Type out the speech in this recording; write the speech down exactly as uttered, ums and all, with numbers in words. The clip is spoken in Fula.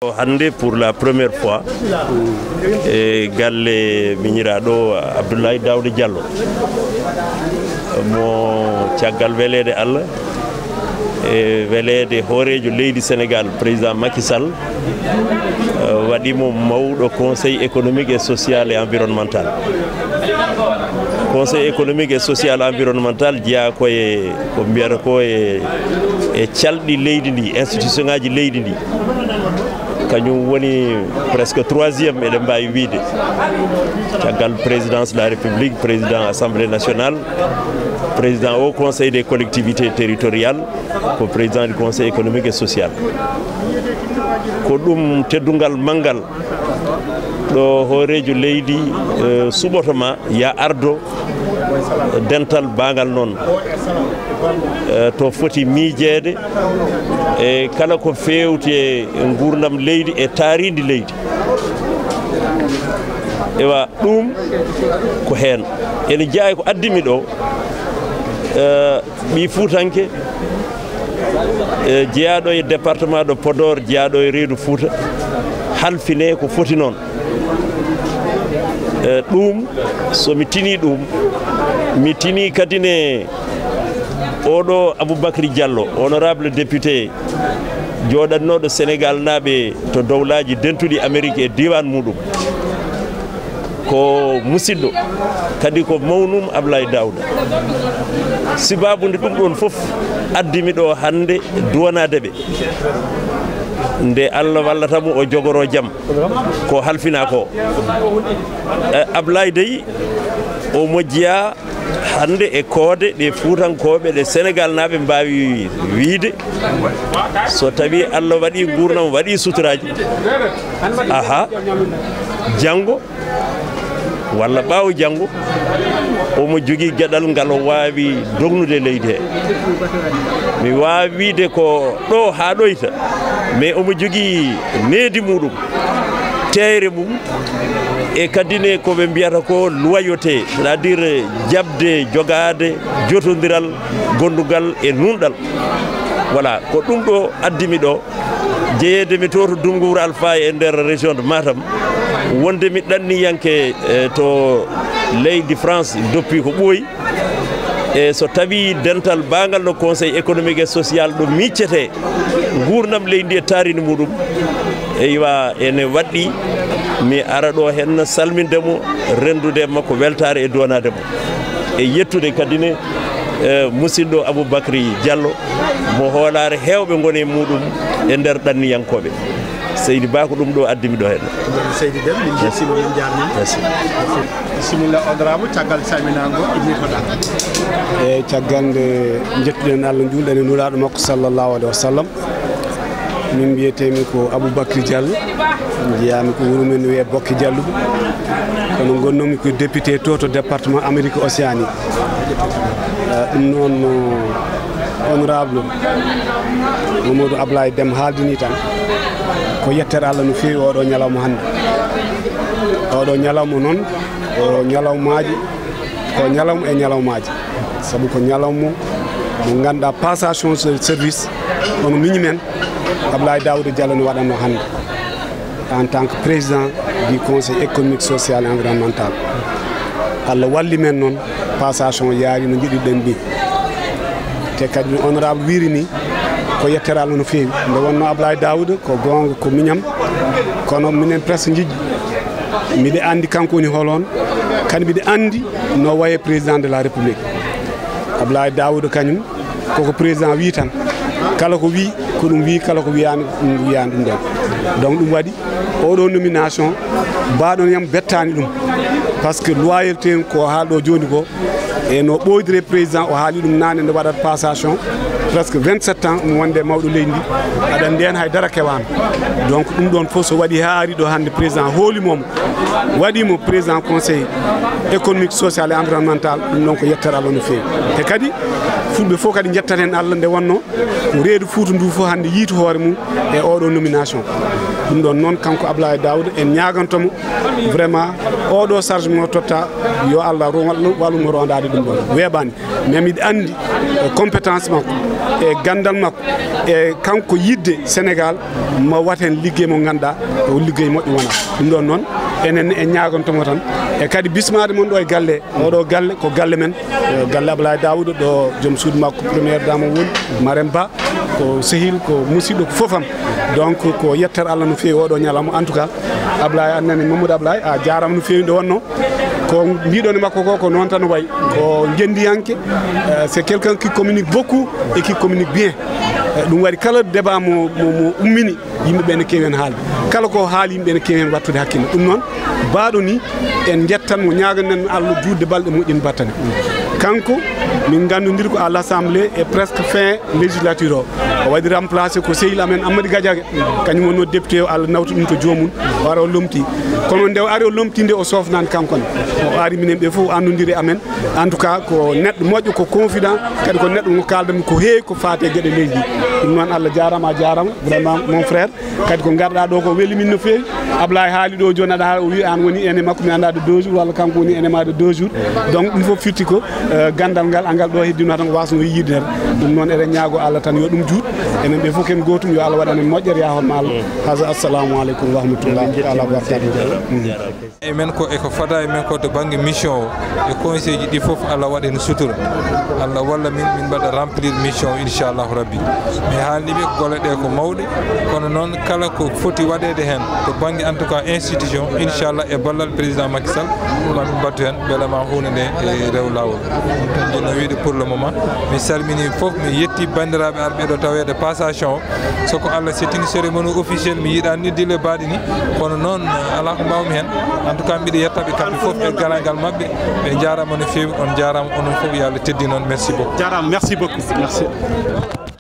Hannde, pour la première fois, e galle miñiraaɗo Abdoulaye Daouda Diallo, mo caggal weleede Allah e weleede hooreejo leydi Sénégal, président Macky Sall, eh, waɗi mo mawɗo Conseil économique et social et environnemental. Conseil économique et social environnemental jeyaa ko e, ko mbiyata ko e, e calɗi leydi ndi, institution ngaji leydi ndi. Kañum woni presque troisième, eɗen mbaawi wiyde. Caggal présidence de la République, président Assemblée nationale, président au Conseil des collectivités territoriales, ko président du Conseil économique et social. Ko ɗum teddungal manngal ɗo hooreejo leydi, eh, suɓoto ma ya ardo dental baangal noon, eh, to foti miijeede e kala ko feewti e nguurndam leydi e taariindi leydi. Ewa, ɗum ko heen. Ene jeyaa e ko addi mi ɗo, eh, ɓii Fuutanke, eh, jeyaaɗo e département de Podor, jeyaaɗo e reedu Fuuta, halfine ko foti noon. Eh, ɗum, so mi tinii ɗum, mi tinii kadi ne oɗo Aboubacry Diallo, honorable député, jooɗatnooɗo Sénégal naaɓe to Dowlaaji Dentuɗi Amerik e diiwaan muɗum. Ko musiɗɗo, kadi ko mawnum Ablaye Daouda. Sibaabu nde ɗum ɗoon fof addi mi ɗo hannde duwanaade ɓe. Nde Allah wallata mo, o jogoro jam ko halfina ko. Eh, Ablaye dey, o moƴƴiya hannde e koode ɗe Fuutankooɓe, ɗe Senegaal naaɓe mbaawi wiyde, so tawi Allah waɗi nguurndam, waɗi suturaaji, aha, janngo walla ɓaawo janngo, omo jogii geɗal ngal o waawi dognude leydi he. Mi waawi wiyde ko ɗo haa ɗoyta, mais omo jogii needi muɗum, teeyre mum, e kadi ne ko ɓe mbiyata ko loyauté, c'est-à-dire jaɓde, jogaade, jotondiral, gondugal e nunɗal. Voilà, ko ɗum ɗo addi mi ɗo. Jeyeede mi to, to Dunngu Wuro Alfaa e nder région de Matam, wonde mi ɗanniyanke, eh, to leydi France depuis ko ɓooyi. E so tawi dental baangal no Conseil économique et social ɗo miccete nguurndam leydi ndi e taariindi muɗum, eywa, ene waɗɗi mi ara ɗo heen salminde mo, renndude e makko weltaare e duwanaade mo. E yettude kadi ne, eh, musidɗo Aboubacry Diallo, mo hoolaare heewɓe ngoni e muɗum e nder ɗanniyankooɓe. Seydi Ba, ko ɗum ɗo addi mi ɗo heen. Seydi Déme, min njettiima, min njaarniima. Merci. Bisimilla, honorable, caggal salminaango, innitoɗaa. Eeyi, caggal nde njettuɗen Allah, njuulɗen e Nulaaɗo makko, sallallahu alayhi wa sallam. Min mbiyeteemi ko Aboubacry Diallo, njeyaami ko wuro men wiyee Bokke Diallo. Kono ngonnoomi ko député to, to département Amérique Océanie. Eh, ɗum noon, no honorable Mamadou Ablaye Déme haaldini tan, ko yettere Allah no feewi oɗo ñalawma hannde. Oɗo ñalawma noon, ko ñalawmaaji, ko ñalawma e ñalawmaaji. Sabu ko ñalawma mo ngannduɗaa, passation de service, kono miñi men Ablaye Daouda Diallo no waɗatnoo hannde en tant que président du Conseil économique, social et environnemental. Allah walli men noon, passation yaari no njiɗirɗen ni. Te kadi no honorable wiiri ni, ko yettere Allah no feewi. Nde wonnoo Ablaye Daouda, ko goonga, ko miñam, kono minen presque njijji. Mbiɗa anndi kanko woni holoon, kadi mbiɗa anndi no waye président de la République. Ablaye Daouda kañum, koko président wi tan, kala ko wi, ko ɗum wi, kala ko wiyaani, ɗum wiyaani ɗum ɗon. Donc, ɗum waɗi oɗo nomination, mbaɗon yam bettaani ɗum. Parce que loyauté ko haalɗo jooni ko, e no ɓooydiri président, o haali ɗum naane nde waɗata passation, presque vingt-sept ans mo wonde mawɗo leydi ndi, aɗa nden hay dara kewaano. Donc, ɗum ɗon fof so waɗi haa ari ɗo hannde, président hooli mo, waɗi mo président conseil économique, social et environnemental, ɗum ɗon ko yettere Allah no feewi. E kadi, fulɓe fof kadi njettata heen Allah nde wonnoo ko reedu Fuuta ndu fof hannde yiitu hoore mum e oɗo nomination. Ɗum ɗon noon, kanko Ablaye Daouda, en ñaaganto mo vraiment oɗo charge mo totta, yo Allah ro-, wallu, wallu mo rondaade ɗum ɗon. Weeɓaani. Mais miɗa anndi, eh, compétence makko, E ganndal makko, e kanko yiɗde Sénégal, mo waɗa heen liggey mo ngannduɗaa o liggey moƴƴo wonaa. Ɗum ɗoon noon, enen en ñaaganto mo tan. E kadi bismaade mon ɗo e galle, oɗo galle ko galle men, e galle Ablaye Daouda, ɗo joom suudu makko première dame o woni, Marème Ba, ko sehil, ko musidɗo, ko fof am. Donc ko yettere Allah no feewi oɗo ñalawma. En tout cas, Ablaye, a nani Mamadou Ablaye, a jaaraama no feewi nde wonnoo. Ko mbiɗon e makko ko, ko noon tan wayi. Ko ngenndiyanke, euh, c'est quelqu'un qui communique beaucoup et qui communique bien. Euh, ɗum waɗi kala débat mo, mo, mo ummini, yimɓe ɓe ne keewi heen haalde. Kala ko haali, yimɓe ne keewi heen waɗtude hakkille. Ɗum noon, baaɗo ni, en njettan mo, ñaagan-ɗen Allah juutde balɗe moƴƴe battane. Kanko, min nganndondiri ko à l'Assemblée e presque fin législature o. O waɗi remplacé ko sehil amen Ammadi Gadiaga. Kañum wonnoo député o, Allah nawti ɗum to joomum, o ara o lomti. Kono nde o ari o lomti nde, o soofnaani kanko ne. O ari minen ɓe fof o anndondiri e amen. En tout cas, ko neɗɗo moƴƴo, ko confident, kadi ko neɗɗo mo kaaldanmi ko heewi ko faati e geɗe leydi. Ɗum noon, Allah jaaraama, a jaaraama, vraiment, mon frère. Kadi ko ngarɗaa ɗo ko weli min no feewi. Ablaye haali ɗo jooni, aɗa haala, o wi aan woni ene makko, mi anndaa de deux jours, walla kanko woni ene ma de deux jours. Donc ɗum fof firti ko, euh, ganndal ngal, angal ɗo heddino tan ko wasno yiidere. Ɗum noon eɗen ñaago Allah tan yo ɗum juut. Enen ɓe fof ken gootum, yo Allah waɗan en moƴƴere, yaa hono Allah. Haza, assalamu aleykum wa rahmatullahi taala wa barakatuh. E men ko, e ko fada e men ko to bannge mission o, e conseil ji ɗi fof, Allah waɗa heen sutura. Allah walla min, min mbaɗa remplir mission o, inchallahu rabbi. Mi haalni ɓe ko golle ɗe ko mawɗe, kono noon kala ko foti waɗeede heen to bannge, en tout cas, institution, inchallah, e ballal président Macky Sall, ma min mbattu heen, mbele ma huunde nde, e rew laawol. Ɗum tan njiɗno wiide pour le moment. Mi salmini fof, mi yetti banndiraaɓe arɓe ɗo taweede passation o. So ko Allah, c'est une cérémonie officielle, mi yiɗaani ni dille baaɗi ni, kono noon, alaa ko mbaawmi heen. En tout cas, mbiɗa yetta ɓe kamɓe fof e garagal maɓɓe. Ɓe njaaraama no feewi, on njaaraama onon fof, yo Allah teddin on. Merci beaucoup. Jaaraama, merci beaucoup. Merci.